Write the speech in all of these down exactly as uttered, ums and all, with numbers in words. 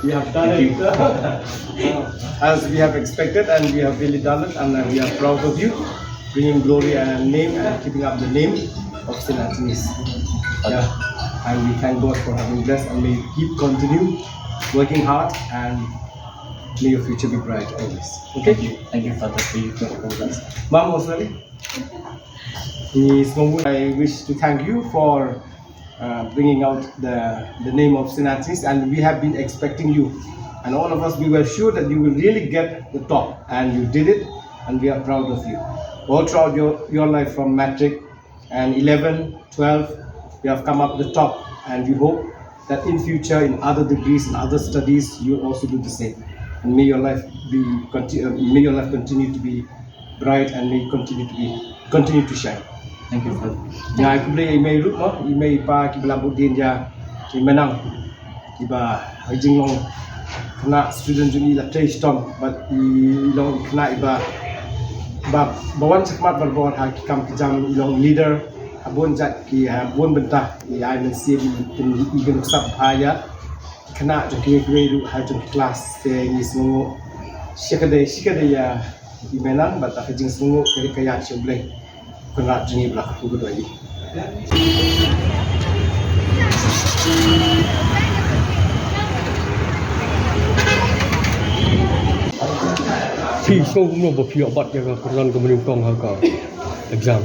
We have done it as we have expected, and we have really done it, and uh, we are proud of you, bringing glory and name and keeping up the name of Saint Anthony's. Yeah. And we thank God for having blessed, and may you keep continue working hard, and may your future be bright always. Okay? Thank you, Father, for your programs. Mom, also, I wish to thank you for uh, bringing out the, the name of Saint Anthony's, and we have been expecting you. And all of us, we were sure that you will really get the top, and you did it, and we are proud of you. All throughout your, your life, from matric and eleven, twelve, you have come up the top, and we hope that in future, in other degrees, in other studies, you also do the same. And may your life be conti- uh, may your life continue to be bright, and may continue to be continue to shine. Thank you, Father. Nga ai khublei ïa i mei ruh mo, i mei i pa kiba la bud dien ïa i Menang, kiba ha jinglong khynnah student jong i la trei shitom, bad i long khynnah iba ba ba wan shakhmat barabor ha ki kam ki jam, i long leader ha bun jait ki, ha bun bynta. I ai mynsiem i, i, i kynnoh sap ha ïa khynnah jong kiwei kiwei ruh ha jong ki klas. Te ngi sngewnguh shikatdei shikatdei ïa i Menang, bad ka jingsngewnguh ka dei ka ïa sha U Blei, Kynrad jong ngi ba la kyrkhu kyrdoh ïa ngi. Phi sngew kumno ba phi ïoh bat ïa ka kyrdan kaba nyngkong ha ka exam?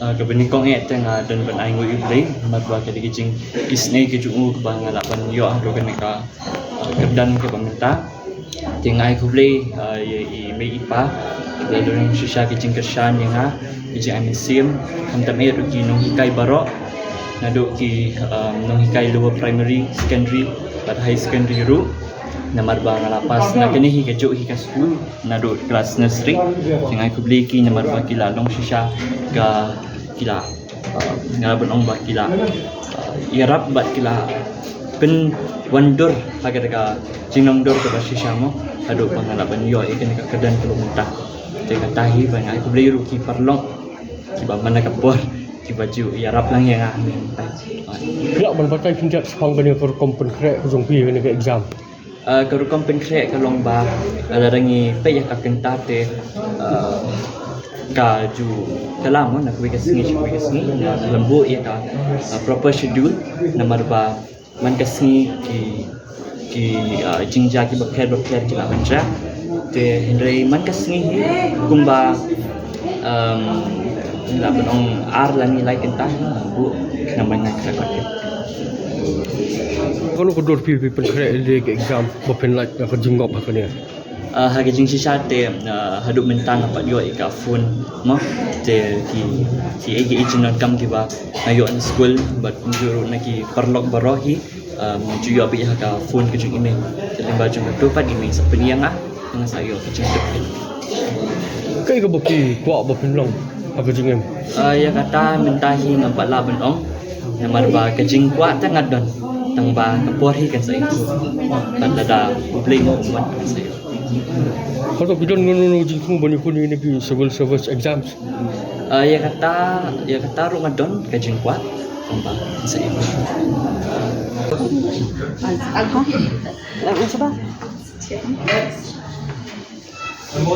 Ah, kaba nyngkong eh te nga don ban ai nguh ïa U Blei, namar ba ka dei ka jingisynei ka jong u kaba nga lah ban ïoh ha kane ka, ah, kyrdan kaba mynta. Te nga ai khublei, ah, ïa i mei i pa kiba la don shisha ka jingkyrshan ïa nga, ka jingai mynsiem, khamtam eh ruh ki nonghikai baroh, naduh ki, ah, nonghikai lower primary, secondary bad high secondary ruh. Namar ba nga la pass na kane hi kajuh hi ka skul, naduh klas nursery. Te nga ai khublei ïa ki namar ba ki la long shisha ka, ki la, uh, nga la ban ong ba ki la, uh, ïarap bad ki la pynwandur ha kata ka jinglong dur kaba shisha mo, haduh ba nga la ban ïoh ïa kane ka kyrdan kaba mynta. Te kata hi ba nga ai khublei ruh ki paralok kiba man la ka por kiba ju ïarap lang ïa nga mynta. Phi lah ban batai khyndiat shaphang kane ka rukom pynkhreh ka jong phi kane ka exam? Ah, ka rukom pynkhreh ka long ba, ah, lada ngi peit ïa ka kynta te, ah, ka ju kylla mo na kawei ka sngi sha kawei ka sngi, nga lem buh ïa ka, ah, proper schedule, namar ba man ka sngi ki, ki, ah, jingjia kiba pher ba pher ki la ban jia. Te hynrei man ka sngi hi kumba, um, la ban ong ar lane lai kynta hi buh khnang ban ngai record. Kano ka dur phi phi pynkhreh ïa ka exam ba phin lait ka jingngop ha kane? Ah, ha ka jingshisha te, ah, haduh mynta nga pat ïoh ïa ka phone mo, te ki, ki, ki, ki jingdonkam kiba nga ïoh na skul bad kumjuh ruh na ki paralok baroh hi, ah, nga ju ïoh beit ha ka phone ka jong i mei. Te lyngba jong kato pat i mei sa pyni ïa nga, nga sa ïoh ka jingtip. Kaei kaba phi kwah ba phin long ha ka jingim? Ah, ïa kata mynta hi ngam pat lah ban ong. Namar ba ka jingkwah te nga don, tang ba ka por hi kan sa ïathuh. Bad lada U Blei u wan kan sa ïathuh. Hato phi don kano kano jingsngew ban ïakhun ïa kine ki civil service exams? Ah, ïa kata, ïa kata ruh nga don ka jingkwah, tang ba kan sa ïathuh.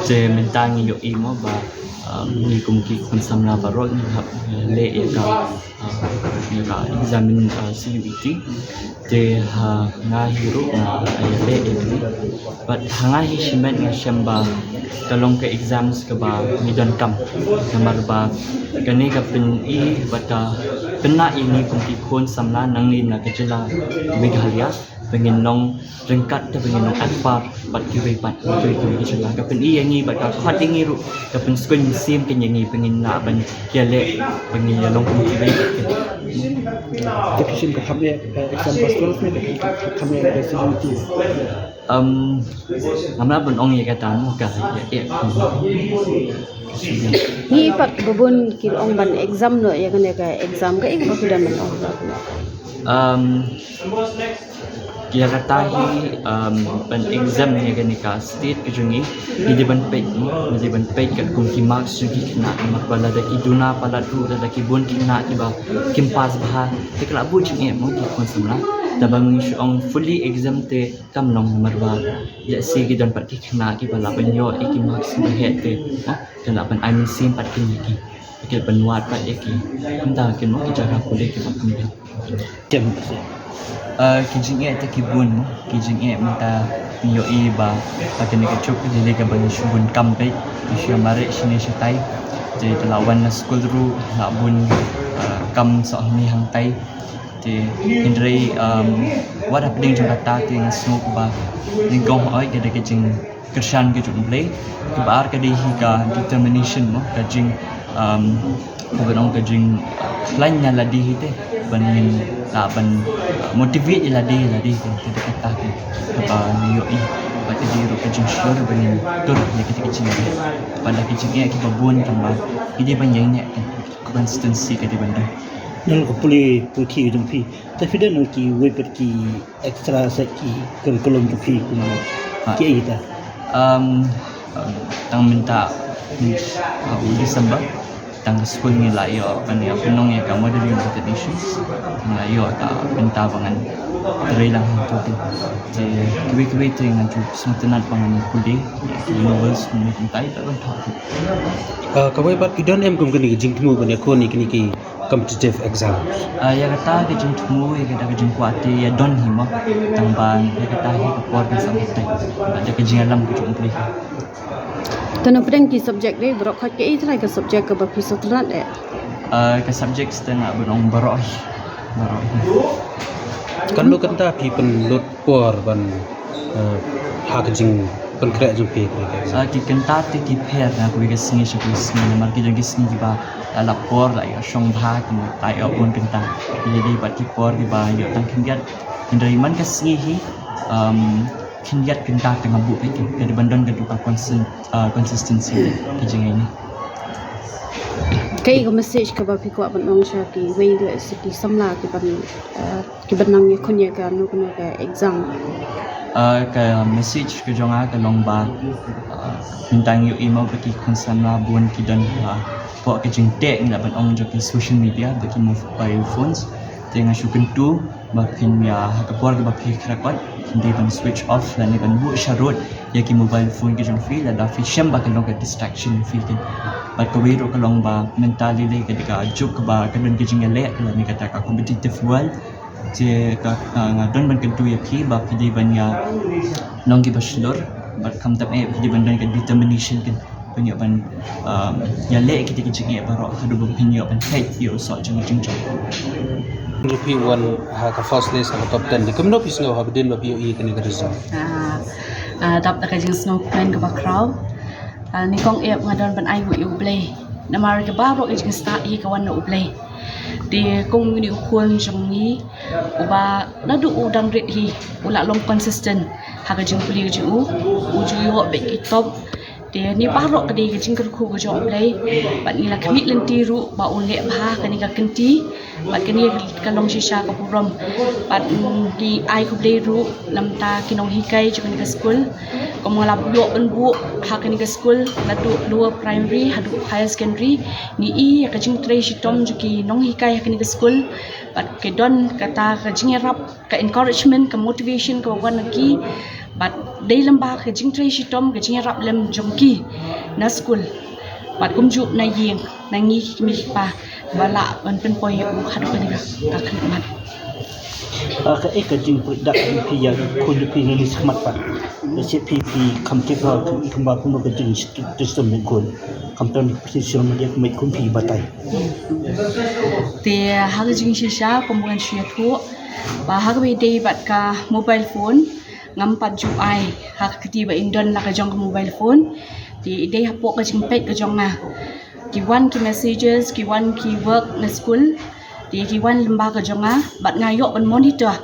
Te mynta ngi ïohi mo ba, um, ngi kum ki khun samla baroh ngi hap, uh, leh ïa ka, uh, ïa ka exam, uh, C U E T. Te ha nga hi ruh nga ïaleh ïa kane. Bad ha nga hi shimet nga shem ba ka long ka exams kaba ngi donkam. Namar ba kane ka pyni bad ka pynlah ïa ngi kum ki khun samla nangne na ka jylla Meghalaya ba ngin long ryngkat, te ba ngin long akpar bad kiwei pat, kiwei kiwei ki jylla. Ka pyni ïa ngi bad ka khot ïa ngi ruh, ka pynskhem mynsiem ïa ngi ba ngin lah ban ïaleh, ba ngin ïalong kum kiwei pat. Te phi shim ka kham eh, eh, exam class twelve ne, ka kham eh, eh, C U E T? Um, ngam lah ban ong ïa kata mo, ka ïa eh. Ngi pat ba bun ki ong ban exam noh ïa kane ka exam, kaei kaba phi dang ban ong? Um, ïa kata hi, um, ban exam ïa kane ka state ka jong ngi, ngi dei ban peit, ngi dei ban peit katkum ki marks jong ki khynnah, namar ba lada ki duna palat ruh, lada ki bun ki khynnah kiba kim pass bha, te ki la buh jingeh mo ki khun samla. Te ba ngi shu ong fully exempt te kam long, namar ba lehse ki don pat ki khynnah kiba lah ban ïoh ïa ki marks ba heh te, ha, kan lah ban ai mynsiem pat kine ki, ki lah ban wad pat ïa ki. Kumta kin mo ki jaka pule kiba kum. Tem. Ah, ki jingeh te ki bun mo, ki jingeh mynta ngi ïohi ba, ba kane ka juk ka dei kaba ngi shu bun kam beit, ngi shu mareh shane shatai. Te la wan na skul ruh la bun, ah, kam soh hangne hangtai. Te hynrei, um, wat hapdeng jong kata te nga sngew ba nyngkong hoi ka dei ka jingkyrshan ka jong U Blei. Kaba ar ka dei hi ka determination mo, ka jing, um, kaba long ka jing, uh, khlaiñ na lade hi te ban ngin lah ban, uh, motivate ïa lade, ïa lade te. Te da kata te kaba ngi ïohi. Bad ka dei ruh ka jingshlur ba ngin tur ïa kita ki jingeh. Bad la ki jingeh kiba bun tang ba ki dei ban ïaineh te, consistency ka dei ban don. Nang ka pule puthi ka jong phi. Te phi don kiwei pat ki extra sa ki curriculum jong phi kumno? Ah. Kiei kita? Um, um, tang mynta, uh, u December, tang ka skul ngi la ïoh ban ïa pynlong ïa ka model United Nations. Ngi la ïoh ka bynta ba ngan trei lang hangto te. Te kiwei kiwei te ngan ju sngewtynnat ba ngan pule ïa ki novels kumne kumtai ba ban thoh. Ah, kawei pat phi don em kum kine ki jingthmu ban ïakhun ïa kine ki competitive exam? Ah, ïa kata ka jingthmu, ïa kata ka jingkwah te ïa don hi mo. Tang ba ïa kata hi ka por kan sa batai. Bad da ka jingïalam ka jong U Blei. Te na pdeng ki subject dei baroh, khoit kaei trai ka subject kaba phi sngewtynnat eh? Ah, ka subject te nga ban ong baroh hi. Baroh hi. Katno kynta phi pynlut por ban, eh, ha ka jingpynkhreh jong phi? Ah, ki kynta te ki pher na kawei ka sngi sha kawei ka sngi, namar ki don ki sngi kiba la lap por la ïoh shong bha, ki la ïoh bun kynta. Ki dei pat ki por kiba ïoh tang khyndiat. Hynrei man ka sngi hi, um, khyndiat kynta te nga buh peit, ka dei ban don ka dei ka constant, uh, consistency ka jingïaineh. Kaei ka message kaba phi kwah ban ong sha kiwei lehse ki samla kiban, uh, kiban nang ïakhun ïa kano kano ka exam? Uh, ka message ka jong nga ka long ba, uh, mynta ngi ïohi mo ba ki khun samla bun ki don, uh, hapoh ka jingteh ngi lah ban ong jong ki social media, ba ki mobile phones. Te nga shu kyntu ba phin ïa, ha ka por kaba phi khreh kot, phin dei ban switch off lane ban buh sharud ïa ki mobile phone ki jong phi, lada phi shem ba ka long ka distraction ïa phi te. Bad kawei ruh ka long ba mynta lei lei ka dei ka juk kaba ka don ka jingïaleh lane kata ka competitive world. Te ka, ah, nga don ban kyntu ïa phi ba phi dei ban ïa long kiba shlur, bad khamtam eh phi dei ban don ka determination kan. Pynïoh ban, um, ïaleh kita ki jingeh baroh haduh ba pynïoh ban peit ïa u soh jong ka jingjop. Ruh phi wan ha ka first list ha ka top ten. Te kumno phi sngew haba dei ba phi ïohi kane ka result? Ah, ah, dap da ka jingsngew kmen kaba khraw. Ah, nyngkong eh nga don ban ai nguh ïa U Blei. Namar kaba baroh ka jingstad hi ka wan na U Blei. Te kum une u khun jong ngi uba naduh u dang rit hi u la long consistent ha ka jingpule ka jong u, u ju ïoh beit ki top. Te ne baroh ka dei ka jingkyrkhu ka jong U Blei. Bad ngi la khmih lynti ruh ba un leh bha kane ka kynti. Bad kane ka long shisha ka burom. Bad, mm, ngi ai khublei ruh na bynta ki nonghikai jong kane ka skul. Kum nga la ïoh ban buh ha kane ka skul naduh lower primary haduh higher secondary. Ngi i ïa ka jingtrei shitom jong ki nonghikai ha kane ka skul. Bad ki don kata ka jingïarap, ka encouragement, ka motivation kaba wan na ki. Bad dei lem bad ka jingtrei shitom, ka jingïarap lem jong ki na skul. Bad kumjuh na ïing, na ngi ki kmie ki kpa ba lah ban pynpoi ïa u haduh kane ka, ka khyllipmat. Ah, kaei ka jingpyrkhat jong phi ïa ki khun jong phi nangne shakhmat pat? Lehse phi, phi kham tip ba, phi i kumba kumno ka jingshitom jong ki khun. Khamtam phi sngewthuh ïa ka met kum phi batai. Te ha ka jingshisha kumba ngan shu ïathuh ba ha kaba ïadei bad ka mobile phone, ngam pat ju ai ha ka kti ba in don la ka jong ka mobile phone. Te i dei hapoh ka jingpeit ka jong nga. Ki wan ki messages, ki wan ki work na skul. Te ki wan lyngba ka jong nga bad nga ïoh ban monitor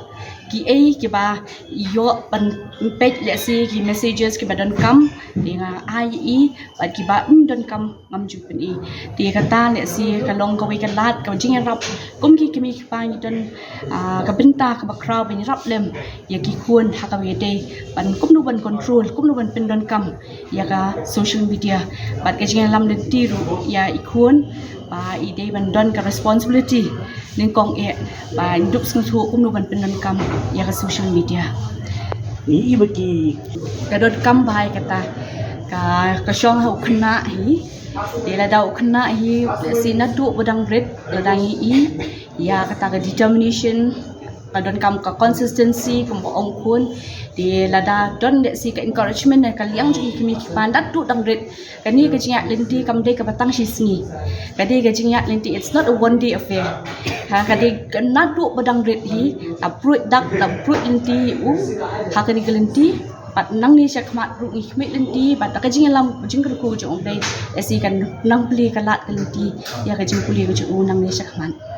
kiei kiba ïoh ban peit, lehse ki messages kiba donkam te nga ai ïa i, bad kiba ym donkam ngam ju pyni. Te kata lehse ka long kawei ka lad ka jingïarap. Kum ki kmie ki kpa ngi don, ah, ka bynta kaba khraw ban ïarap lem ïa ki khun ha kaba ïadei ban kumno ban control, kumno ban pyndonkam ïa ka social media. Bad ka jingïalam lynti ruh ïa i khun ba i dei ban don ka responsibility nyngkong eh ba in dup sngewthuh kumno ban pyndonkam ïa ka social media. Ni ba ki ka donkam bha ïa kata, ka ka shong ha u khynnah hi. Te lada u khynnah hi, si naduh ba dang rit, lada ngi i ïa kata ka determination, ka donkam ka consistency, kumba ong khun. Te lada don de si ka encouragement na ka liang jong ki kmie ki kpa naduh dang rit. Kane ka jingïaid lynti kam dei kaba tang shi sngi. Ka dei ka jingïaid lynti, it's not a one day affair. Ha, ka dei ka naduh ba dang rit hi, la pruid dak, la pruid lynti u ha kane ka lynti. Bad nangne shakhmat ruh ngi khmih lynti bad da ka jingïalam jingkyrkhu jong U Blei, lehse kan nang plie ka lad ka lynti ïa ka jingpule ka jong u nangne shakhmat.